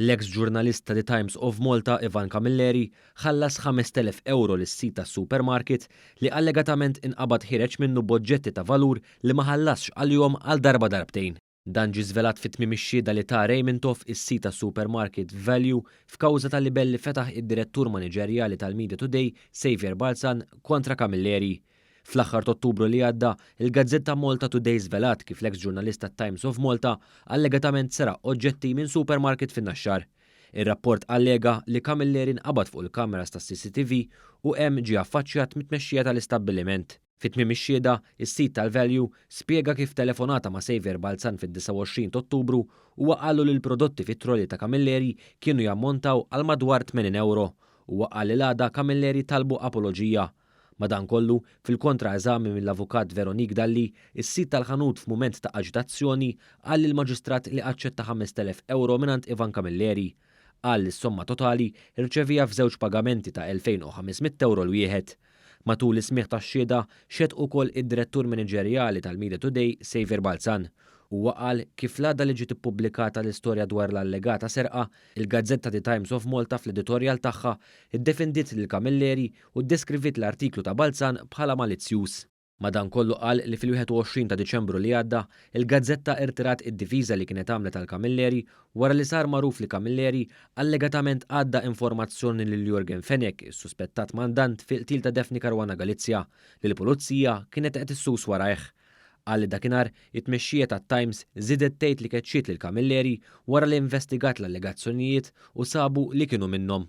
L-eks ġurnalist ta' The Times of Malta Ivan Camilleri ħallas 5,000 ewro lis-sid tas-supermarket li allegatament inqabad ħiereġ minnu b'oġġetti ta' valur li ma ħallasx għalihom għal darba darbtejn. Dan ġie żvelat fi tmiem ix-xhieda li ta Ray Mintoff is-sid tas-supermarket Value f'kawża ta' libell li fetaħ id-direttur maniġerjali tal-Media Today Saviour Balzan kontra Camilleri. Fl-aħħar t'Ottubru li għadda, il-gazzetta Malta Today żvelat kif l-eks ġurnalist tat-Times of Malta allegatament seraq oġġetti minn supermarket fin-Naxxar. Ir-rapport allega li Camilleri nqabad fuq il-kameras tas-CCTV u hemm ġie affaċċjat mit-tmexxija tal-istabbiliment. Fi tmiem ix-xhieda, is-sid tal-Value spjega kif telefonata ma' Saviour Balzan fid-29 t'Ottubru huwa qallu li l-prodotti fit-trolley ta' Camilleri kienu jammontaw għal madwar 80 ewro. Huwa qal li l-għada Camilleri talbu apoloġija. Madankollu, fil-kontra-eżami mill-Avukat Veronique Dalli, is-sid tal-ħanut f'mument ta' aġitazzjoni qal lill-Maġistrat li aċċetta 5,000 ewro mingħand Ivan Camilleri. Qal li s-somma totali rċevieha f'żewġ pagamenti ta' 2,500 ewro l-wieħed. Matul is-smigħ tax-xhieda xehed ukoll id-Direttur Maniġerjali tal-Media Today Saviour Balzan. Huwa qal kif l-għada li ġiet ippubblikata l-istorja dwar l-allegata serqa, il-gazzetta The Times of Malta fl-editorjal tagħha ddefendiet lil Camilleri u ddeskriviet l-artiklu ta' Balzan bħala malizzjuż. Madankollu qal li fil-21 ta' Diċembru li għadda, il-gazzetta irtirat id-difiża li kienet għamlet għal Camilleri wara li sar magħruf li Camilleri allegatament għadda informazzjoni lil Yorgen Fenech, is-suspettat mandant fil-qtil ta' Daphne Caruana Galizia, li l-Pulizija kienet qed issus warajh. Qal li dakinhar, it-tmexxija tat-Times żiedet tgħid li keċċiet lil Camilleri wara li investigat l-allegazzjonijiet u sabu li kienu minnhom.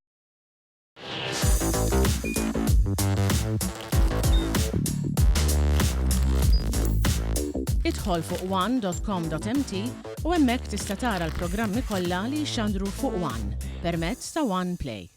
Idħol fuq one.com.mt u hemmhekk tista' tara l-programmi kollha li jixxandru fuq One permezz ta' One Play.